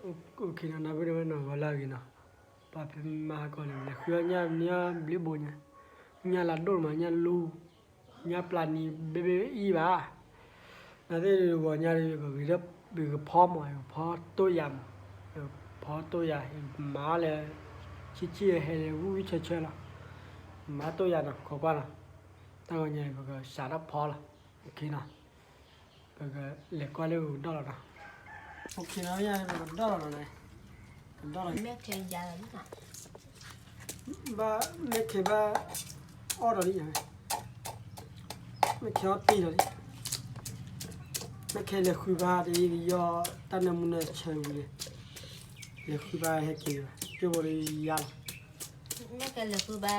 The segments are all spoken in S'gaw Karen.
အိၣ်ခ့နီၤ နၢ်ပၢၢ်ဒၣ်ဝဲနီၤ ဂီၤလၢအဂ့ၤနီၤ, ပှၤဖဲမၤဟးကီးန့ၣ် လဲၤဃုအီၣ်ညၣ်မနုၤ ဘျ့ဘိညါ, ညၣ်လၢဒိၣ်မး ညၣ်လူ, ညၣ်ပျၢ်နံၤ ဘ့ၣ်ဘ့ၣ်အံၤဘၣ်, နာ်သ့ၣ်ဂီၤညါ ပကဖီမး ပကဖီတိၢ်ယၤမး, ပကဖီတိၢ်ယၤ မၤအီၣ်လၢ ဆံးဆံးဟဲလၢဝံၣ်ဝံၣ်ဆၢဆၢလီၤ, မၤတိၢ်ယၤနီၤ ခိးကွၢ်နီၤ, တၢ်ဂီၤညါ ပကစးထီၣ်ဖီလီၤ, အိၣ်ခ့နီၤ ပကလဲၤကွၢ်လၢပကဒီၣ်လီၤနီၤ. အိၣ်ခ့နီၤ ပကဒီၣ်လီၤနီၤ, ပဒီၣ်လီၤ, ဘၣ် မဲခဲဘၣ် အီၣ်ဒီးလံ, မဲခဲအီၣ်တ့ၢ်လီၤလံ, မဲခဲလဲၤဃုဘါတ့ၢ် ယီၢ်တၢ်နၢမူနၢဆၢဝံၤလံ, လဲၤဃုဘါဟဲက့ၤဘၣ် ကၠိဘိလၢယါလီၤ, မဲခဲလဲၤဃုဘါ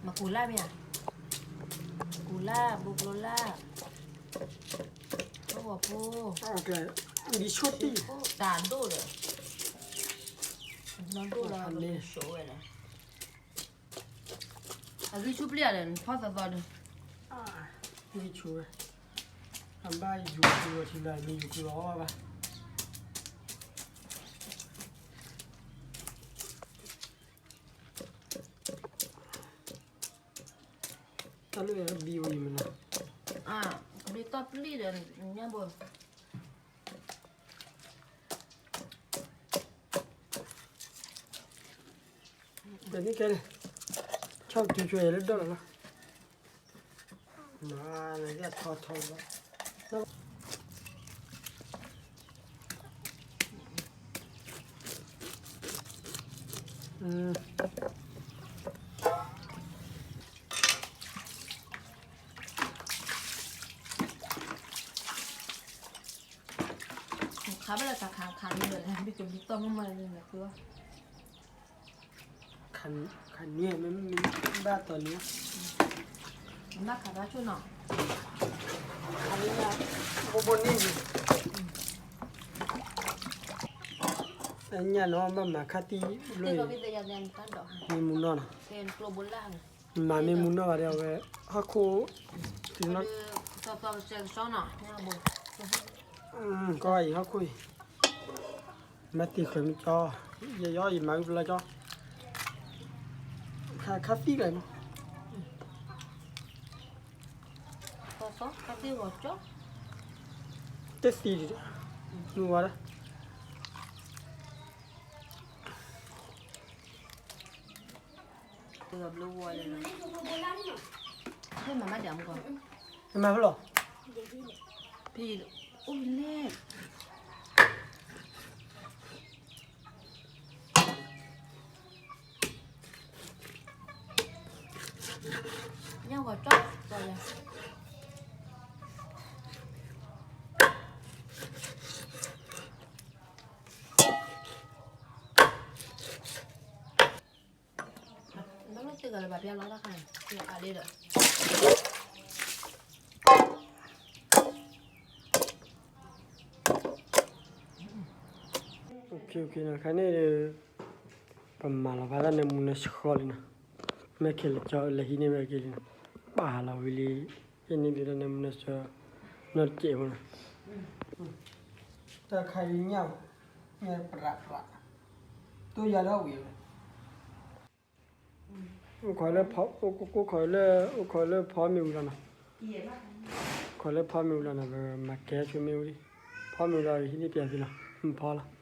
မကူၤလၢ်မ့ၢ်ဧါ, ကူၤလၢ် ဘိကျိလၢ်, အဝီၤဖိ, ဒ်ဆိၣ်တံၢ်, တၢ်ဒိၣ်ဒီး, နီၢ်ဒိၣ်လီၤ, ဆိဝဲလီၤ, အဂံၢ်ဆူၣ်ပျ့ၢ်ဒီး နဖီၣ်သီသီဒီး, ဂံၢ်ဆူၣ်ဝဲ, အဘၣ်ယူၤဃုအီၤထံလၢ မ့ၢ်ယူၤဃုအီၤဘၣ် တၢ်လၢဘံအိၣ်အံၤမနီၤ, ဘံတီၢ်ပျံၢ်ဒီး ညၣ်ဘိ, ပန့ၣ်ကဲန့ၣ်, ဆီၣ်တုၤဆွဲလၢဒီၣ်လီၤလီၤ, နထီထီလီၤ ခါဘၣ်လၢတၢ်ခါခါန့ၣ်လၢ ဘံကဘံတီၢ်မုၢ်မးန့ၣ်လီၤ, ခါန့ၣ်မ့ၢ်ဘၣ်တီၤန့ၣ်, ဘၣ်ခါဘၣ်ဆိၣ်နီၤ, ဘိဘိန့ၣ်, ညၣ်နီၤ ဘၣ်မၤခါတံၢ်လၢ, မ့ၢ်မူနီၢ်နီၤ, မၤမ့ၢ်မူနီၢ်ဘၣ်ဒီးအဝဲ, ဟီၣ်ခိၣ်, ကီၢ်အံၤဟီၣ်ခိၣ်အံၤ, မၤတံၢ်ဃၢၤမ့ၢ်ကၠီ, ယယီယမၤဝံၤပလီၢ်ကၠီ, ခါခါသံလီၤနီၤ, တသံဒံး, မုၢ်ဝါဒၣ် မၤဖဲလဲၣ်, ညၣ်ဂီၤကၠီ, ဘၣ်မ့ၢ်တဂၤလၢၤဘၣ် ပျၢ်လီၤတၢ်ခါန့ၣ် အါလံဒီး, ခါန့ၣ်ဒီး, ပမၤလီၤဖးတၢ်နၢမူနၢဆှီလံနီၤ, မ့ၢ်ခဲလၢာ်ကၠီလၢဟံးန့ၢ်ဝဲက့ၤလံနီၤ, ပာ်လီၤဝံၤလံ, ဟံးန့ၢ်ဒံးတၢ်နၢမူနၢဆှီ, နီၢ်တစဲးဖိနီၤ, တၢ်ခါအံၤညၣ်, ညၣ်ပြးပြး, တိၢ်ယၤလၢအဝံၤဝဲ အိၣ်ခိးလၢ, အိၣ်ခိးလၢ, အိၣ်ခိးလၢဖီမ့ၢ်ဝံၤလီၤနီၤ, ခိးလၢဖီမ့ၢ်ဝံၤလီၤနီၤ ပမၤကဲဆိမ့ၢ်ဝံၤလံ, ဖီမ့ၢ်ဝံၤလီၤ ဟံးန့ၢ်ပၠးသုလီၤ, ဖီလီၤ.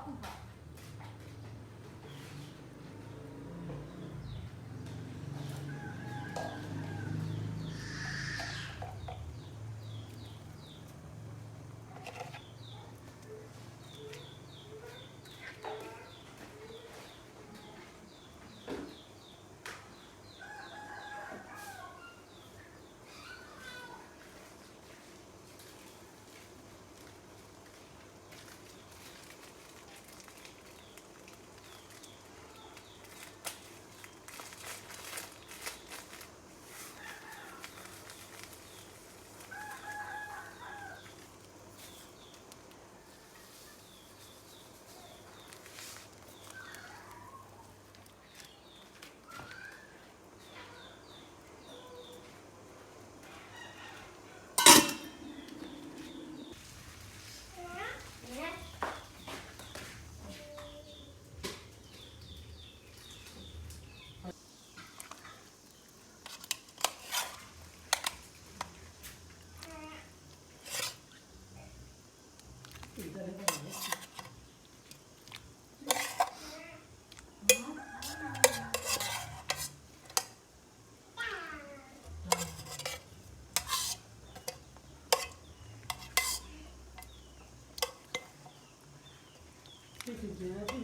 ကီန့ၣ်မံၤလ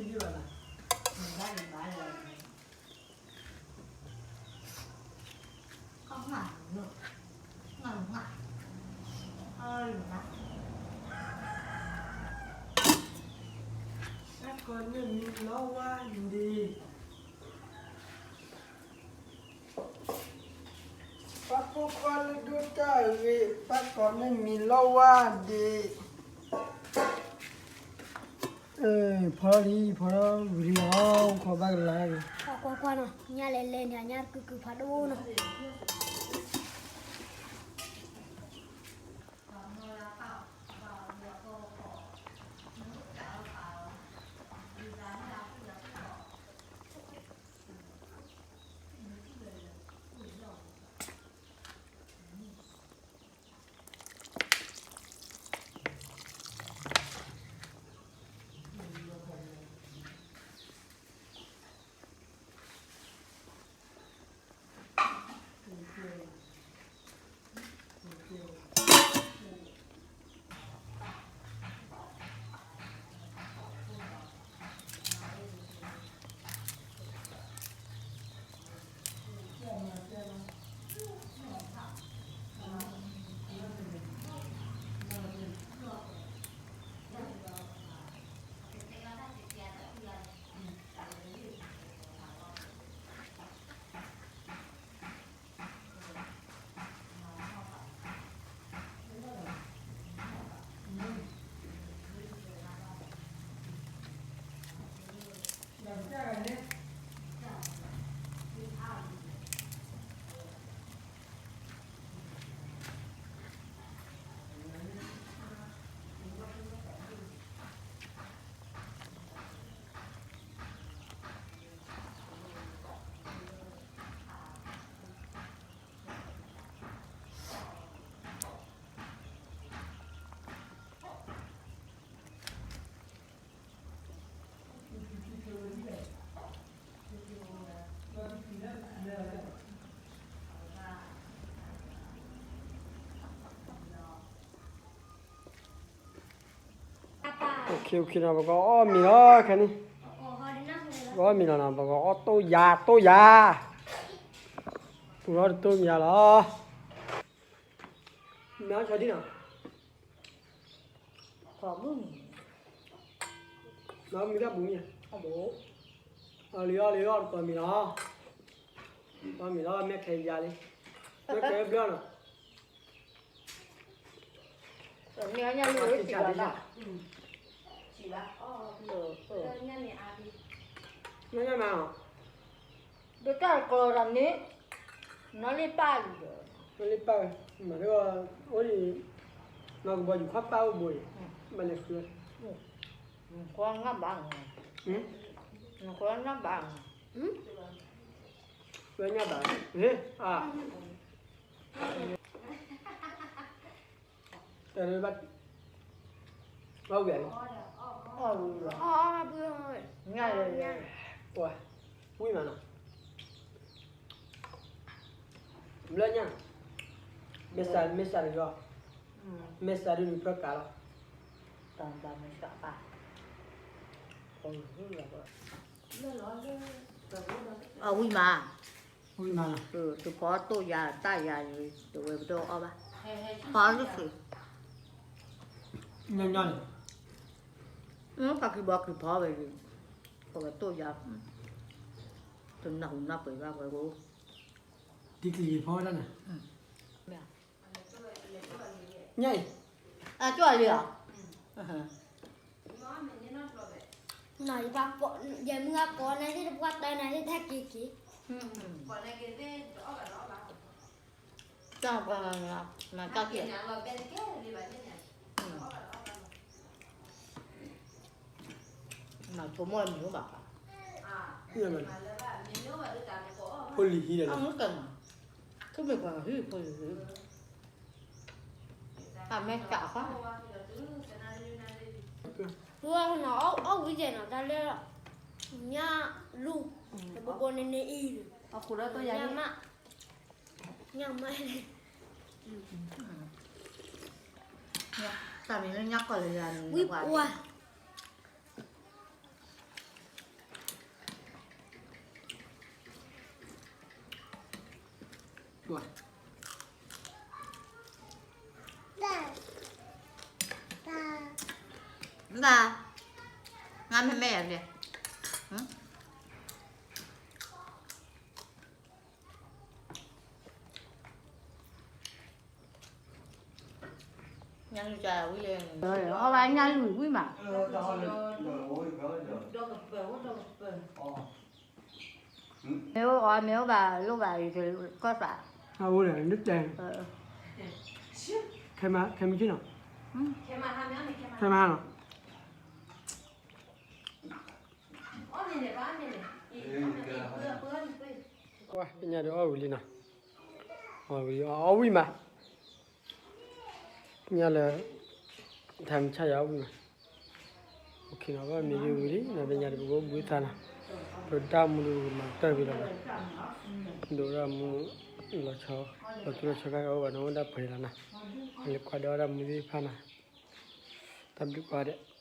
ီဝါဒ့ၣ် ပှၤဖိခွါလၢဒိၣ်တၢ်ဂ့ၤ ပှၤကီန့ၣ်မံၤလီဝါဒ့ၣ် ဖီလီၤလံ ဖီလီၤဝံၤလံလီၤ အိၣ်ခိးဘၣ်ကလၤ ကွၢ်ကွၢ်ကွၢ်နီၤ ညၣ်လဲၤလဲၤန့ၣ် ညၣ်ကုၢ်ကုၢ်ဖးဒိၣ်နီၤ ပကအီၣ်မ့ၤလီၤခဲန့ၣ်, ပကအီၣ်မ့ၤလီၤနီၤ, ပကအီၣ်တိၢ်ယၤ, တိၢ်ယၤ, ပူၤလီၤတတိၢ်မ့ၤယၤလီၤ, မ့ၢ်အီၣ်ဆီဒံၣ်နီၤ, မ့ၢ်တၢ်ပူၤမ့ၢ်, အီၣ်လံအီၣ်လံအီၣ်တကိးမ့ၤလီၤ, အီၣ်မ့ၤလီၤ မ့ၢ်ခဲယၤလံ, မ့ၢ်ခဲဘျီနီၤ ဒိးတၢ်ကီၤတၢ်န့ၣ်, နီၢ်လ့ၣ်ပၢ်လံဒီး, နီၢ်လ့ၣ်ပၢ်, မၤဒ်, နီၢ်ကဘီယူၤခီၣ်ပၢ်အိၣ်ဘိအံၤ, ဘၣ်လဲၤဃု, နကွၢ်နၢ်ဘၣ်, နကွၢ်နၢ်ဘၣ်, ဝဲညၣ်ဘၣ်, ဟ့ၣ်, အါ, တၢ်ဘၣ်, ဘၣ်ဝဲလံ. အီၣ်ဝံၤလီၤ, ညၣ်, ဝံၤမးနီၤ, ဘျၢညၣ်, မ့ၢ်စး, မ့ၢ်စးတယီၤ, မ့ၢ်စးဒုးနုာ်ဖျၢၣ်ကးလီၤ, တၢ်မ့ၢ်စးပၢ်, အီၣ်ဝံၤမး, ဝံၤမးနီၤ, တဖီတိၣ်ယၤတၢ်ယၤန့ၣ် တဝဲပတအီၣ်ဘၣ်, ဖီတသ့, ညီညီန့ၣ်, ပှၤကံဘီကံဖီဝဲ, ပဝဲတိၣ်ယၤ, တနၢ်ဟူနၢ်ပှဲၤဘၣ်ဝဲ, ဒ်ကလံၤဖီဝဲဒၣ်န့ၣ်, ညၣ်အံၤ, အကၠီလံဧါ, နီၤ, ယမုၢ်ဂၤကိးနၤသ့ၣ်တပှၢ်တၢ်နၤသ့ၣ် တၢ်က့ၤက့ၤ, တၢ်ပှၤ, မၤတၢ်က့ၤ, မၤဆိကမိၣ်မံၤအိၣ်ဘၣ်, ဖိလံၤဟံးဒီး, မ့ၢ်ပှၤဟံးဖိလံၤ, အမဲာ်ကးဃီ, အီၣ်ဝံၤကဲနီၤ တၢ်လၢ, ညၣ်လူၢ်, တဘိဘိန့ၣ်န့ၣ်အံၤ, အဃိဒီးတိၢ်ယၤ, ညၣ်မး, တၢ်မ့ၢ်လၢညၣ်ကီၢ်လၢယၤန့ၣ်, ဝံၤပှၢ်, န, ငါမ့ၢ်မဲာ်ယၤလဲၣ်, ညၣ်လူၢ်ဝံၤ, အီၣ်ဘၣ်ညၣ်လူၢ်ဝံၤမး, မ့ၢ်အိၣ်အီၤ မ့ၢ်အိၣ်ဘၣ်လိၣ်ဘၣ်အံၤ ကီၢ်သး, အအိၣ်ဒီး နတဲ, ခဲမုၢ်ဆ့ၣ်နီၤ, ခဲမုၢ်ဟါနီၤ, ပှၤပညါဒီးအီၣ်ဝံၤလံနီၤ, အီၣ်ဝံၤ, အီၣ်ဝံၤမး, ပညါလၢ ထါမုၢ်ဆါယၤအီၣ်ဝံၤမး, အိၣ်ခ့နီၤ ဘၣ်မ့ၢ်ဒ်ဝံၤလံနီၤ ပညါဒီးပကအိၣ်ဘှံးသးနီၤ, ပတၢ်မူဒီးပကမၤတၢ်ဝံၤလီၤနီၤ, ဒိၣ်တၢ်မူ, လီၤဆီ, လီၤထူလီၤဆီကါကအိၣ်ဘၣ်နီၤ အိၣ်ဒၣ်ပှဲၤလီၤနီၤ, လဲၤကွၢ်ဒီးအီၣ်တၢ်မူသ့ၣ်တဖၣ်နီၤ, တၢ်ဘျုးကွၢ်ဒဲး